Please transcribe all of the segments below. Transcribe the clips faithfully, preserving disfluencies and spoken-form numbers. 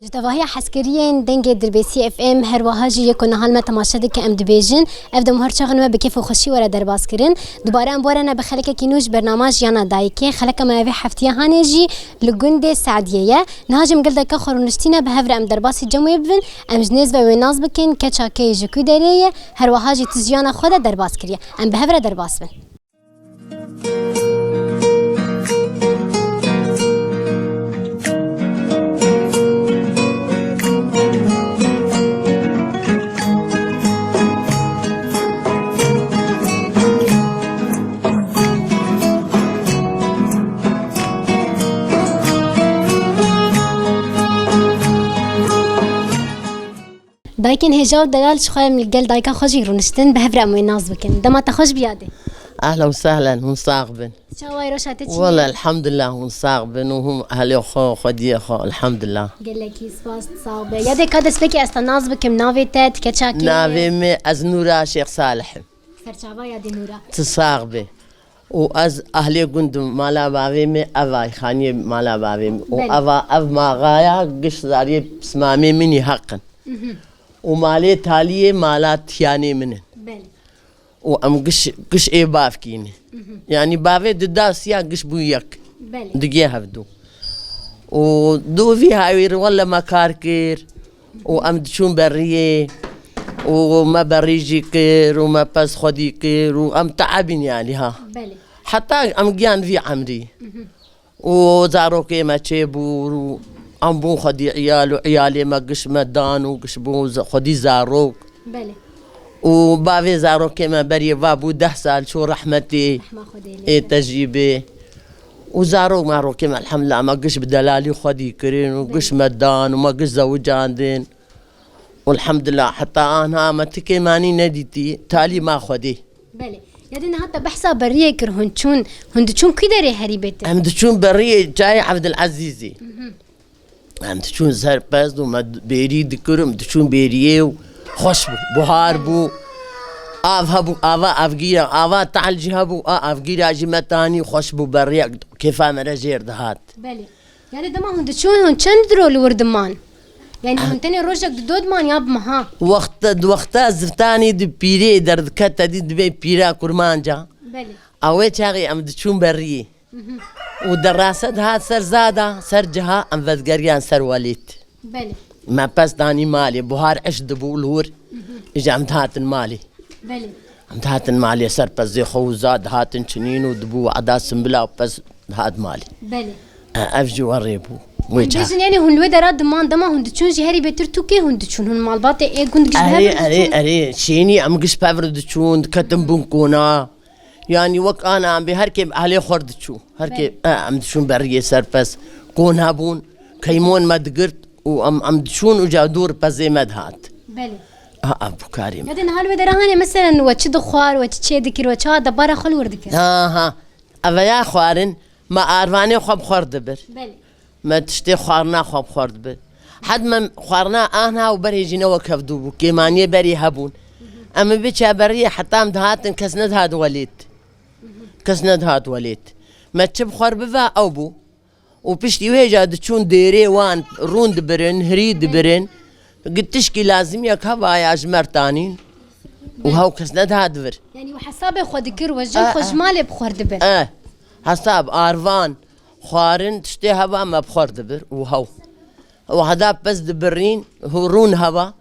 Ji tevahiya hezkiriyên Dengê Dirbêsî F M, her wiha jî yê ku niha li me temaşe dike, em dibêjin, ev dem her çaxin we bi kêf û xweşî were derbas kirin. Dubare em bi we re ne bi xelekekî nû ji bernama Jiyana Dayikê. Xeleka me ya vê heftiya hanê jî li gundê Seediyê ye. Niha jî em gel dayika xwe rûniştîne, bi hev re em derbasî cem wê bibin. Em ji nêz ve wê nas bikin, keça kê ye, ji ku derê ye, her wiha jî tu jiyana xwe de derbas kiriye. Em bi hev re derbas bin. Dayikên hêja û delal, ji xwe em li gel dayika xwe jî rûniştin, bi hev re em wê nas bikin. Dema te xweş bi yadê. Ehlen û sehlen, hûn sax bin. Çawa ye, roşa te çi ye? Wele elhamdulillah, hûn sax bin û hûn ehlê xwe, xwediyê xwe, elhamdulillah. Gelekî spas, tu sax be. Yadê ka destpêkê ez te nas bikim, navê te, tu keça kê ye? Navê me, ez Nûra Şêx Salih im. Serçava yadê Nûra. Tu sax be. Û ez ehlê gund im, mala bavê me ev a, xaniyê mala bavê me. Û Belê. Ev a, ev maxaya giş zariyê pismamê min î heq in. Mhm. Û malê taliyê mala tiyanê min in. Belê. Û em giş, giş ê bavkî ne. Mhm. Yanî bavê di da siya giş bû yek. Belê. Digê hevdu. Û dû vî hawîr wele me kar kir. Û em diçûn beriyê. Û me berî jî kir û me pez xwedî kir û em teebîn yanî ha. Belê. Heta em giyan vî emrî. Mhm. Û zarokê me çêbû û em bûn xwedî iyal û iyalê me giş me dan û giş bûn z-, xwedî zarok. Belê. Û bavê zarokê me berê va bû deh sal çû rehmetê. Rehma Xwedê lê ê te jî bê. Û zarok marokê me elhamdulillah me giş bi delalî xwedî kirin û Belê. Giş me dan û me giş zewicandin. Û elhamdulillah heta anha me ti kêmanî nedîtî, talî ma Xwedê. Belê. Yadê niha te behsa beriyê kir, hûn çûn, hûn diçûn kî derê herî bêtir? Em diçûn beriyê çayê Evdilezîzê. Mhm. Em diçûn ser pez û me bêrî dikir, em diçûn bêriyê û xweş bû, buhar bû. Av hebû, ava avgîra, ava tehl jî hebû, a avgîra jî me tanî xweş bû, beriyek kêfa me re jêr dihat. Belê. Yanî dema hûn diçûn, hûn çend diro li wir diman? Yanî hûn tenê rojek di do diman ya bi meha? Wexta, di wexta ziftanî di pîrê derdikete dî dibê pîra kurmanca. Belê. Ew ê çaxê em diçûn beriyê. Mhm. Û derase dihat ser zada, ser ciha, em vedigeriyan ser welêt. Belê. Me pez danî malê, buhar eş dibû li wir. Mhm. Îja em dihatin malê. Belê. Em dihatin malê ser pezê xwe û za dihatin çinîn û dibû eda simbila û pez dihat malê. Belê. E, ev ji we rê bû. Wê Em çax. Bêjin, yanî hûn li wê dera diman, dema hûn diçûn jî herî bêtir tu kê hûn diçûn? Hûn malbatê ê gund giş bi hev Erê, re erê, diçûn? Erê, şênî em giş bi hev re diçûn, diketin bin kona. Yanî wek ana em bê her kêm ehlê xwe re diçû. Her kêm, Belê. E, em diçûn beriyê ser pez. Kon hebûn, keymon me digirt û em, em diçûn û ca dûr pezê me dihat. Belê. A, ev bû karê me. Ya de niha li wê dera hanê meselen we çi dixwar, we çi çê dikir, we çawa debara xwe li wir dikir? Ha, ha. Ev ya xwarin, me arvanê xwe bi xwe re dibir. Belê. Me tiştê xwarina xwe bi xwe re dibir. Hed me xwarina anha û berê jî ne wek hevdû bû. Kêmaniyê berê hebûn. Em ê biçe beriyê heta em dihatin kes nedihat welêt. Kes nedihat welêt. Me çi bi xwe re biva ew bû. Û piştî wê jî diçûn dêrê wan rûn dibirin, hirî dibirin. Gi tişkî lazimiyek hevaya ji me re tanîn. Û hew kes nedihat vir. Yanî we hesabê xwe dikir, we jin E, xwe e. ji malê bi xwe re dibir. E, hesab, arvan, xwarin, tiştê heva me bi xwe re dibir û hew. Û heda pez dibirîn, hû rûn heva,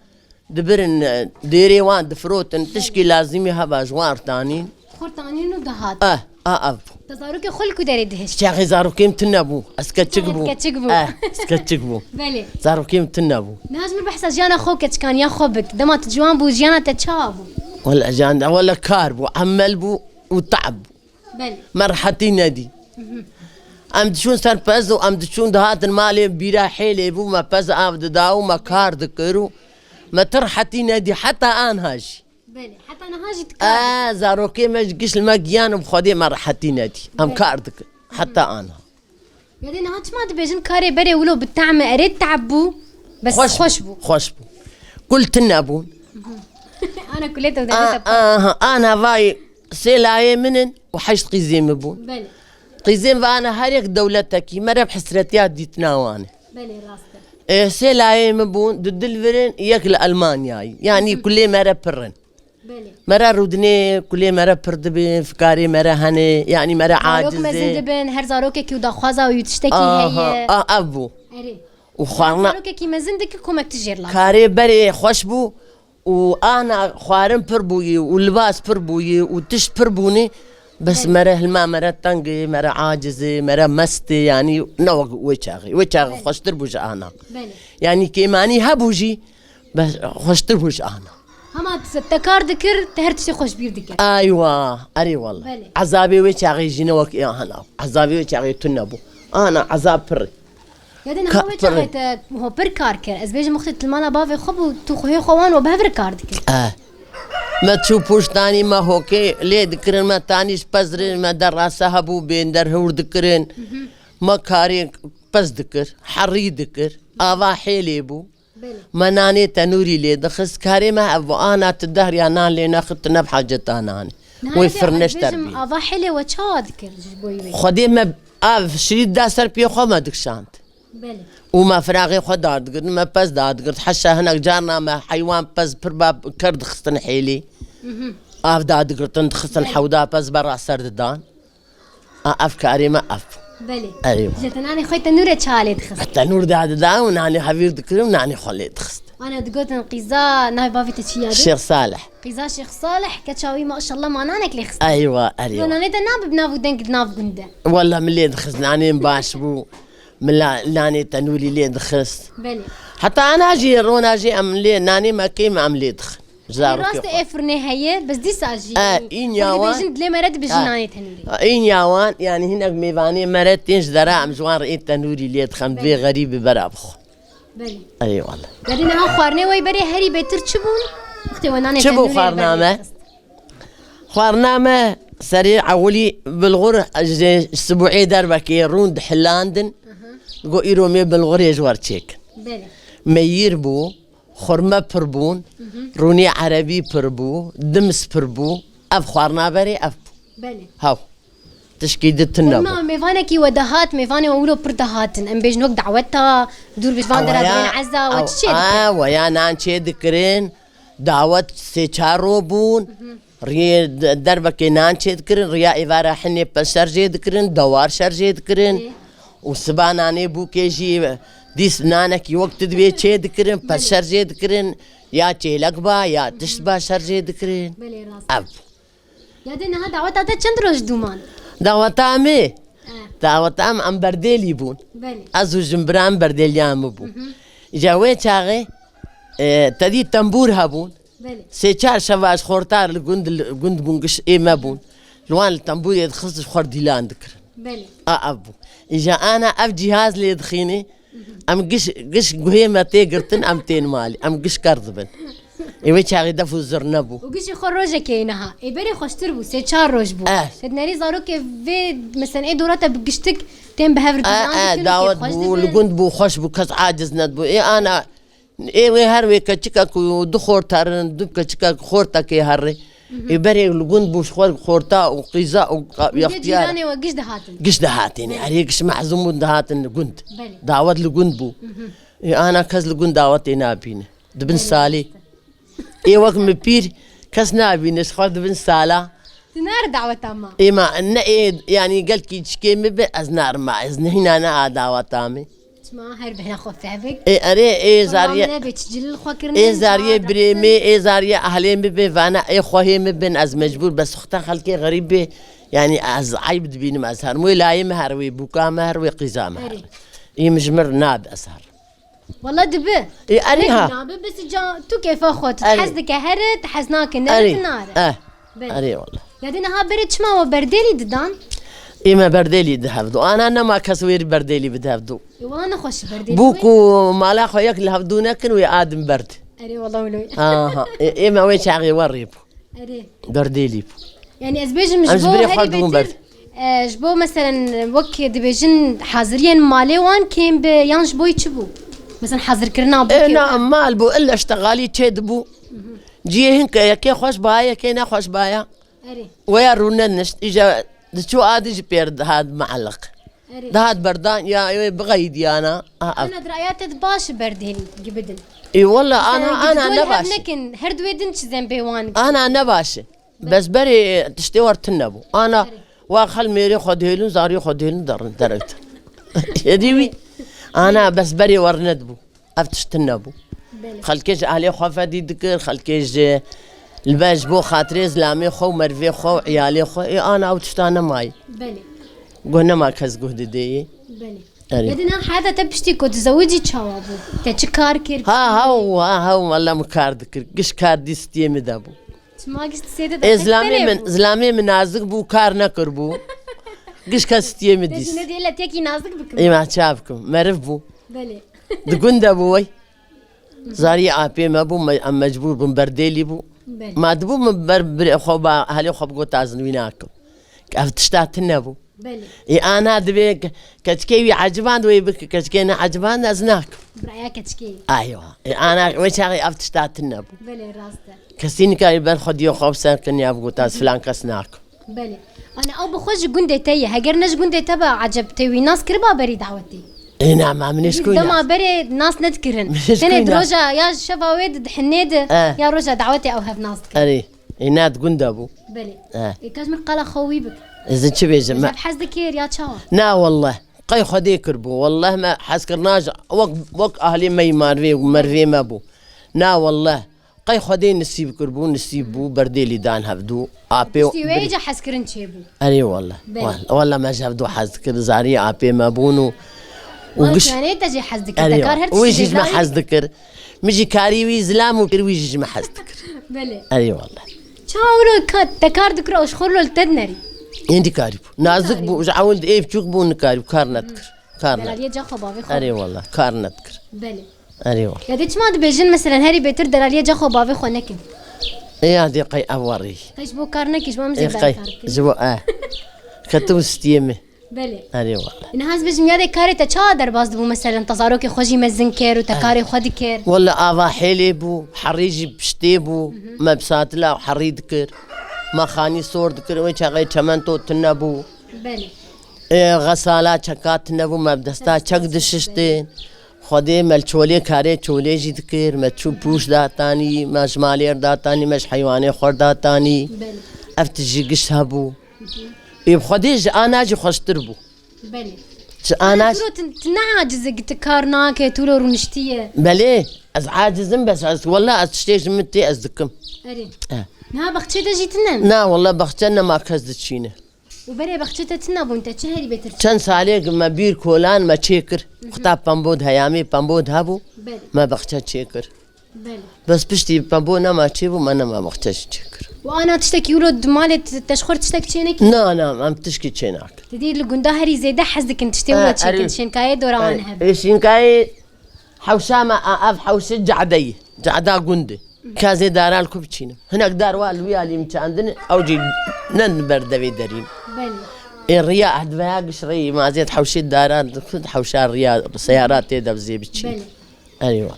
dibirin, e, dêrê wan difirotin, tişkî lazimî heva ji wan re tanîn. Xwe re tanîn û dihat. E, a, ev. Te zarokê xwe li ku derê dihişt? Çaxê zarokê min tune bû. Ez keçik bû. Keçik bû. E, ez keçik bû. Belê. Zarokê min tune bû. Niha ji min behsa jiyana xwe û keçikaniya xwe bik. Dema tu ciwan bû, jiyana te çawa bû? Wele jiyan, wele kar bû, emel bû û te'b bû. Belê. Me rehetî nedî. Em diçûn ser pez û em diçûn dihatin malê bîra hêlê bû, me pez av dida û me kar dikir û me ti rehetî nedî heta anha jî. Belê, heta niha jî tu kar dikî. E, zarokê me ji giş li me giyan û bi Xwedê me rehetî nedî. Em Belê. Kar dikin. Heta anha. Ya dê niha çima dibêjin karê berê wilo bi te'm e, erê te'b bû, bes Xweş xweş bû. Bû. Xweş bû. Kul tune bûn. Ana kulê te û A, derê te. Aha, ana vay sê layê min in û heşt qîzê min bûn. Belê. Qîzên ve ana her yek dewletekî, mere bi hesretiya dîtina wan e. Belê, rast e. E, sê layê min bûn, du dil vir in, yek li Elmanyayê. Yanî kulê me re pir in. Belê. Me re rûdinê, kulê me re pir dibin, fikarê me re hene, yanî me re Zarok aciz mezin e. Dibin, her zarokekî û daxwaza wî û tiştekî Aha, heye. A, ev bû. Erê. Û Her xwarina zarokekî mezin dike komek tu jêr lan. Karê berê xweş bû û ana xwarin pir bûyî û libas pir bûyî û tişt pir bûnê. Bes Belê. Mere hilma mere teng e, mere aciz e, mere mest e, yanî ne wek wê çaxê. Wê çaxê Belê. Xweştir bû ji ana. Belê. Yanî kêmanî hebû jî, bes xweştir bû ji ana. Hema te kar dikir, te her tiştê xweş bîr dikir. Aywa, erê wele. Belê. Ezabê wê çaxê jî ne wek ê ana. Ezabê wê çaxê tune bû. Ana ezab pir e. Ya de Ka-, niha wê pir e. Çaxê te ho pir kar kir. Ez bêjim wextê tu li mala bavê xwe bû, tu xwehê xwe wan we bi hev re kar dikir. Eh. Me çû pûştanî me hokê lê dikirin, me tanî ji pez re, me derase hebû, bên derhewr dikirin. Mhm. Me karê pez dikir, herî dikir. Ava hêlê bû. Belê. Me nanê tenûrî lê dixist. Karê me ev bû. Ana tu dehriya nan lê nexist, tu ne bi haceta nanê. Niha Wê ez ê firneş ez bêjim, terbî. Ava hêlê we çawa dikir ji bo wê? Xwedê me av şirît da ser piyê xwe me dikişand. Belê. Û me firaxê xwe dardigirt, me pez dardigirt. Heşa hinek carna me heywan pez pir ba ker dixistin hêlî. Mhm. Av dadigirtin, dixistin Belê. Hewda pez bera ser didan. A, ev karê me ev. Belê. Erê. Ji te nanê xwe tenûre çawa lê dixist? Tenûr dadida û nanê hevîr dikirin û nanê xwe lê dixist. Ana digotin qîza navê bavê te çi ya de? Şêx Salih. Qîza Şêx Salih, keça wî maşallah ma nanek lê xist. Eywa, erê. Yo nanê te nabib nav û deng nav gund de. Walla min lê dixist, nanê min baş bû. Min la-, nanê tenûrî lê dixist. Belê. Heta ana jî, rona jî em lê, nanê me kêm em lê dixin. Ji zarokê Rast e, xwe. Ê firnê heye, bes dîsa jî E, yanî, înya xwe wan dibêjin dilê me re dibêjin E, nanê tenûrî. Înya wan, yanî hinek mêvanê me re tên ji dera em ji wan re ê tenûrî lê dixin, vê Belê. Xerîbî bera bixwe. Belê. Eyvallah. Yanî niha xwarinê we berê herî bêtir çi bûn? Wextê we nanê Çi bû tenûrê xwarina berê me? Xist. Xwarina me serê ewilî bilxur ji sibûê derbekê rûn dihilandin. Aha. Go îro mê bilxurê ji wer çêkin. Belê. Meyîr bû, xurme pir bûn, Mhm. rûnê erebî pir bû, dims pir bû. Ev xwarina berê ev bû. Belê. Hew. Tişkî di tune bû. Xurma mêvanekî we dihat, mêvanê we wilo pir dihatin. Em bêjin wek daweta, dûr bi van dera Ewa ya, dibên eza, we ew-, çi çê dikin? A, we ya nan çê dikirin. Dawet sê çar ro bûn. Mhm. Riyê de-, derbekê nan çê dikirin, riya êvara hinê peşer jê dikirin, dewar şer jê dikirin. Ê. Û siba nanê bûkê jî dîs nanekî wek tu dibê çê dikirin, Belê. Peşer jê dikirin, ya çêlek ba, ya tişt ba şer jê dikirin. Belê, rast. Ev. Ya de niha daweta te çend roj dûman? Daweta me? Eh. Daweta me em berdêlî bûn. Belê. Ez û jinbira min berdêliya min bû. Mhm. Îja wê çaxê, e, tedî tembûr hebûn. Belê. Sê çar şeva ji xortar li gund, li gund bûn, giş ê me bûn. Li wan li tembûrê dixist ji xwe dîlan dikirin. Belê. A ev bû. Îja ana ev cîhaz lê dixînê. Mhm. Em giş, giş guhê me tê girtin, em tên malê. Em giş ker dibin. Ê wê çaxê def û zir nebû. Û gişê xwe rojekê ye niha. Ê berê xweştir bû, sê çar roj bû. Eh. Te dinerî zarokê vê, mesela ê dora te bi giştik tên bi hev re Eh, dîlan eh, dikin û dawet kêfxweş bû, dibin. Li gund bû, xweş bû, kes aciz nedibû. Ê ana Ê wê her wê keçikek û du xorta rin, du keçikek xortekê herê. Mhm. Ê berê li gund bû ji xwe xorta û qîza û qa-, Gundê yaxtiyar. Cîranê we giş dihatin. Giş dihatin. Belê. Erê giş mehzûn bûn dihatin li gund. Belê. Dawet li gund bû. Mhm. Ê ana kes li gund dawetê nabîne. Dibin Belê. Salê. Ê wek min pîr kes nabîne ji xwe dibin sala. Tu nare daweta me. Ê ma ne ê, yanî gelkî çikê min be ez narim ma, ez nehîna ne a daweta min. Çima her bihna xwe fehbik. Ê, erê, ê, Xwe zariye, name be, çi cilil xwe kirine, ê, zariye çima birê te me, ê, zariye ahlê min be, vana ê xwehê min bin, ez mecbûr, bes xwe te xelkê xerîb be. Yanî ez eyb dibînim, ez her wê layê min her wê, bûka min her wê, qîza min her Erê. wê. Ê min ji min re nabe ez her. Wala dibe. Ê, erê Nek ha. nabe, bes ca tu kêfa xwe, tu Erê. hez dike here, tu hez nake nere, Erê. tu nare. Eh. Belê. Erê wala. Ya de niha berê çima we berdêlî didan? Ê me berdêlî di hevdu. Ana nema kes wêrî berdêlî bide hevdu. Ê wala nexweş berdêlî Bûk wê. û mala xwe yek li hevdu nekin wê adim berd. Erê wala wilo. Aha. Ê, ê me wê çaxê we rê bû. Erê. Berdêlî bû. Yani ez bêjim Em ji ji bo birê herî xwe dibûn bêtir, berd. e, ji bo meselen wek dibêjin haziriyên malê wan kêm bi yan ji bo çi bû? Mesela hazirkirina bûkê Ê, na, wan. mal bû, illa ştexalî çê dibû. Mhm. Ciyê hinke yekê xweş baya, yekê nexweş baya. Erê. Weya rûne nişt, îja diçû adi ji pêr dihat meelliq. Erê. Dihat berdan ya wê bixeyîdiyana. A, a. Ana diraya te di baş berdêlî gibidin. Ê wela ana, ana ne baş e. Nekin, her duwê din çi zembê wan. Ana ne baş e. Bes berê tiştê war tune bû. Ana wa xel mêrê xwe dihêlin, zariyê xwe dihêlin derin derewt. Yedî wî. Ana bes berê war nedibû. Ev tişt tune bû. Belê. Xelkê ji ahlê xwe fedî dikir, xelkê ji li ber ji bo xatirê zilamê xwe û merivê xwe û iyalê xwe. Ê ana ew tişta nemayî. Belê. Guh nema kes guh didê yê. Belê. Erê. Yedî na heyata te piştî ku dizewicî çawa bû? Te çi kar kir? Ha, ha, ha, ha, wela min kar dikir. Giş kar dî stiyê min de bû. Çima giş stiyê de? Ê, zilamê min, zilamê min nazik bû, kar nekir bû. Giş kes stiyê min dîs. Te jî nedî, hele tekî nazik bikim. Ê, ma çav bikim. Meriv bû. Belê. Di gund de bû wey. Zariyê apê me bû, me, em mecbûr bûn, berdêlî bû. Belê. Ma dibû min ber birê xwe ba, helê xwe bigota ez wî nakim. Ev tişta tune bû. Belê. Ê ana divê ke-, keçikê wî eciband wê bike, keçikê ne eciband ez nakim. Biraya keçikê. Aywa. Ê ana wê çaxê ev tişta tune bû. Belê, rast e. Kesî nikarî ber xwediyê xwe biser kin ya bigota ez filan kes nakim. Belê. Ana ew bi xwe ji gundê te ye. Heger ne ji gundê te be, eceb te wî nas kiriba berî dawetê? Ê, na, ma min ê ji kuyna. Dema berê nas nedikirin. Min ê ji kuyna. Tenê di roja ya şeva wê di, di hinê di, eh, ya roja dawetê ew hev nas dikirin. Erê. Ê, na di gunda bû. Belê. Eh. Ê, ka ji min qala xwe wî bik. Ez ê çi bêjim? Eceb hez dikir ya çawa? Na, wallah. Qey Xwedê kiribû. Wallah me hezkirina ji wek, wek ahlê me yî marvê û mervê me bû. Na, wallah. Qey Xwedê nisîb kiribû, nisîb bû, berdêlî dan hevdû. Apê û... Piştî wê îca hezkirin çêbû. Erê wallah. Belê. Wal-, wallah me ji hevdû hez dikir. Zariyê apê me bûn û, û... Wala giş-, tu yanê te jî hez dikir. Erê, te kar her tiştî jê dayî. Wî jî ji me hez dikir. Min jî karî wî zilam û kir, wî jî ji me hez dikir. Belê. Erê wallah. Çawa wilo ka-, te kar dikir, ew ji xwe lo li te dinerî? Êndî karî bû. Nazik bû, ji ewil ê biçûk bû, nikarî bû, kar nedikir. Kar nedikir. Delaliyê ca xwe bavê xwe. Erê wallah, kar nedikir. Belê. Erê wala. Ya dê çima dibêjin, meselen, herî bêtir delaliyê ca xwe bavê xwe nekin? Ê ya dê qey ev warî. Qey ji bo kar nekî, ji bo em zêde kar bikin. Ji bo, e. Ketim stiyê min. Belê. Erê wala. Niha ez bêjim ya dê karê te çawa derbas dibû, meselen, te zarokê xwe jî mezin kir û te karê xwe dikir. Wala ava hêlê bû, herî jî piştê bû, me bi satila herî dikir. Me xanî sor dikir, wê çaxê çemento tune bû. Belê. Ê, xesala çeka tune bû, me bi desta çek dişiştin. Xwedê me li çolê karê çolê jî dikir, me çû pûş datanî, me ji malê re datanî, me ji heywanê xwe re datanî. Belê. Ev tişt jî giş hebû. Ê, bi Xwedê ji ana jî xweştir bû. Belê. Ji ana... Tu, tu ne aciz î, tu kar nake, tu lo rûniştiye. Belê, ez aciz im, bes ez, wallah ez tiştê ji min tê ez dikim. Erê. Eh. Niha baxçê de jî tune? Na, wallah baxçe nema kes diçîne. Û berê baxçê te tune bûn, te çi herî bêtir? Çend salê me bîr kolan me çêkir. Hı hı. Xweta pembod heyamê pembod hebû. Belê. Me baxçe çêkir. Belê. Bes piştî pembo nema çêbû, me nema baxçe jî çêkir. Û ana tiştekî wilo di malê te, te ji xwe tiştek çênekî? Na, na, em tişkî çênakin. Te dî li gunda herî zêde hez dikin tiştê wilo çêkin, erê. Şênkayê dora wan hebe. Ê, şênkayê hewşa me, a, ev hewşê cadeyî. Cada gundê. Ka zê dara li ku biçînim? Hinek dar wa li wî alî min çandin, ew jî ne li ber devê derî. Belê. Ê riya ehdveya giş reyî, ma zêd hewşê daran dikin, hewşa riya seyara tê de bi zê biçî. Belê. Erê wala.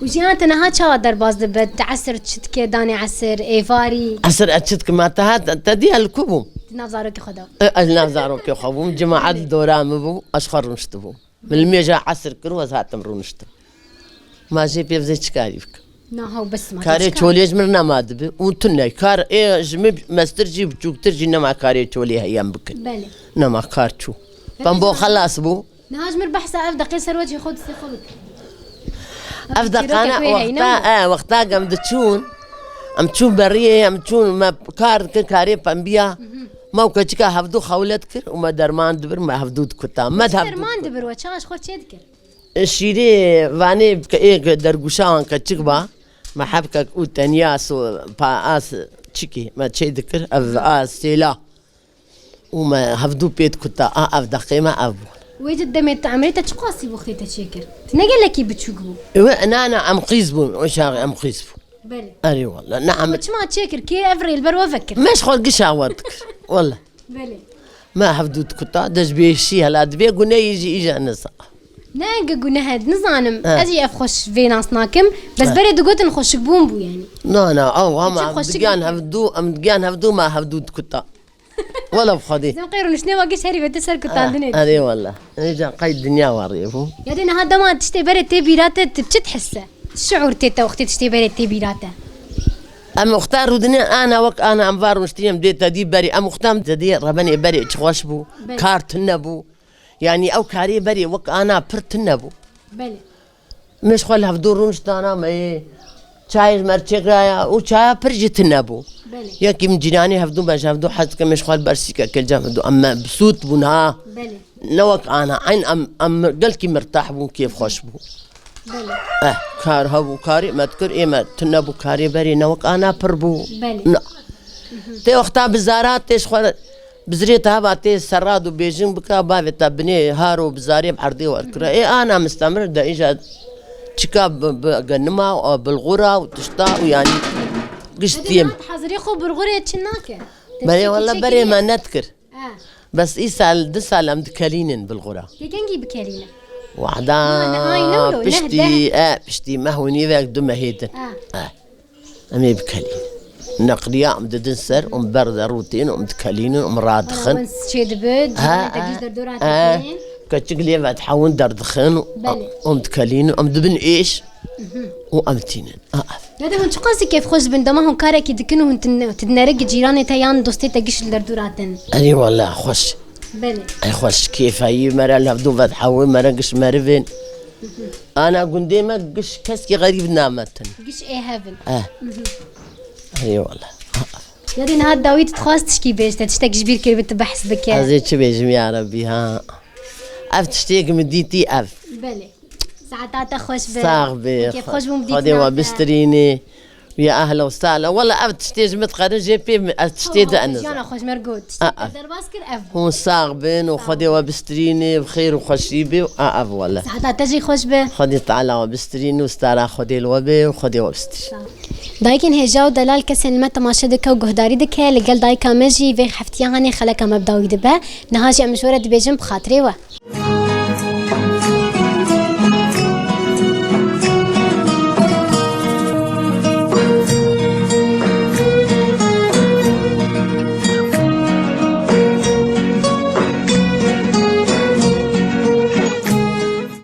Û jiyan te niha çawa derbas dibe? Te esir çi dike, danê esir, êvarî? Esir ez çi dikim? Ma te hat, te diya li ku bûm? Di nav zarokê xwe de. E, ez nav zarokê xwe bûm, cemaet li dora min bû, ez xwe rûniştibûm. Min li mêja esir kir û ez hatim rûniştim. Ma jê pê vizê çi karî bikim? Na, hew bes ma. Karê çolê ji min nema dibi. Û tune kar ê ji min mestir jî biçûktir jî nema karê çolê heyem bikin. Belê. Nema kar çû. Pembo xelas bû. Niha ji min behsa ev deqê ser wecihê xwe distê xwe bike. Ev deqana wexta, e, wexta em diçûn, em çûn beriyê, em çûn, me kar dikir, karê pembiya. Hı hı. Me û keçika hevdû xewlet kir û me derman dibir, me hevdû dikuta. Me derman dibir, we çawa ji xwe çê dikir? Şîrê vanê ê dergûşa wan keçik ba, me hebkek û tenya so pa as çikî me çê dikir, ev a sêla. Û me hevdû pê dikuta, a ev deqê me ev bû. Wê di demê te emrê te çiqasî bû xê te çêkir? Tu ne gelekî biçûk bû? Ew, na, na, em qîz bûn, o çaxê em qîz bûn. Belê. Erê wala, ne em. Çima çêkir? Kê ev rê li ber we vekir? Me ji xwe gişa we dikir. Wala. Belê. Me hevdû dikuta, destbêşî hela dibê guneyî jî îja nisa. Ne enge guneh e, nizanim. He. Ez jî ev xweş vê nas nakim. Bes berê digotin xweşikbûn bû yani. Na, na, ew hema em digiyan hevdû, em digiyan hevdû me hevdû dikuta. Wala bi Xwedê. Zem qey rûniştinê wa giş herî vete ser kutandinê. Erê wala. Êca qey dinya warê bû. Ya dê niha dema tiştê berê tê bîra te, tu çi dihise? Şiûr tê te wextê tiştê berê tê bîra te? Em wexta rûdinê ana wek ana em va rûniştinê em dê te dî berê. Em wexta em te dî rebenê berê çi xweş bû. Belê. Kar tune bû. Yanî ew karê berê wek ana pir tune bû. Belê. Mêş xwe li hevdû rûniştana me yê. Çayê ji me re çêkiraya û çaya pir jî tune bû. Belê. Yekî min cîranê hevdû me ji hevdû hez dike mêş xwe li ber sîkekê li cem hevdû. Em me bi sûd bûn ha. Belê. Ne wek ana. Eyn em, em gelkî mirtah bûn, kêfxweş bû. Belê. Eh, kar hebû, karê me dikir, ê me tune bû, karê berê ne wek ana pir bû. Belê. Na. Tê wexta bizara tê ji xwe bizirê te heva tê serrad û bêjin bika, bavê te binê har û bizarê bi erdê werkira. Ê ana mistemir de îja çika bi, bi genima û bilxura û tişta û yanî giştiyê. Hezirê xwe bilxurê çi nake? Belê wala berê me nedikir. Ha. Bes îsal, du sal em dikelînin bilxura. Te kengî bikelîne? Wahda, piştî, e, piştî meh û nîvek du mehê din. Ha. E. Em ê bikelînin. Neqliya em didin ser, em ber de rûtên, em dikelînin, em radixin. Wen çê dibe, cîranê te giş derdora te tên. Keçik lê vedihewin derdixin, em dikelînin, em dibin êş û em tînin. A, ev. Ya de hûn çiqas kêfxweş dibin, dema hûn karekî dikin û hûn tu dinere gi cîranê te yan dostê te giş li derdora te ne? Erê wala xweş. Belê. Ey xweş, kêfayî me re li hevdû vedihewin, me re giş merivên. Ana gundê me giş keskî xerîb nametin. Giş ê hevin. Eh. Eyvallah. Ya dê niha dawî tu dixwast tişkî bêj, te tiştek ji bîr kiribî tu behs bike. Ez ê çi bêjim ya Rebbî ha? Ev tiştê ki min dîtî ev. Belê. Saeta te xweş be. Sax be. Kêf xweş bûm dîtina te. Xwedê we bistirînê. Ya ehla û sahla. Wela ev tiştê ji min dixerin jê pê min, ez tiştê di eniz. Jiyana xweş mergo. Tiştê te derbas kir ev bû. Hûn sax bin û Xwedê we bistirînê, bi xêr û xweşî bê û a ev wele. Saeta te jî xweş be. Xwedê Teala we bistirîn û stara Xwedê li we bê û Xwedê we bistirîn. Dayikên hêja û delal kesên li me temaşe dike û guhdarî dike, li gel dayika me jî vê heftiya hanê xeleka me bi dawî dibe. Niha jî em ji we re dibêjin bi xatirê we.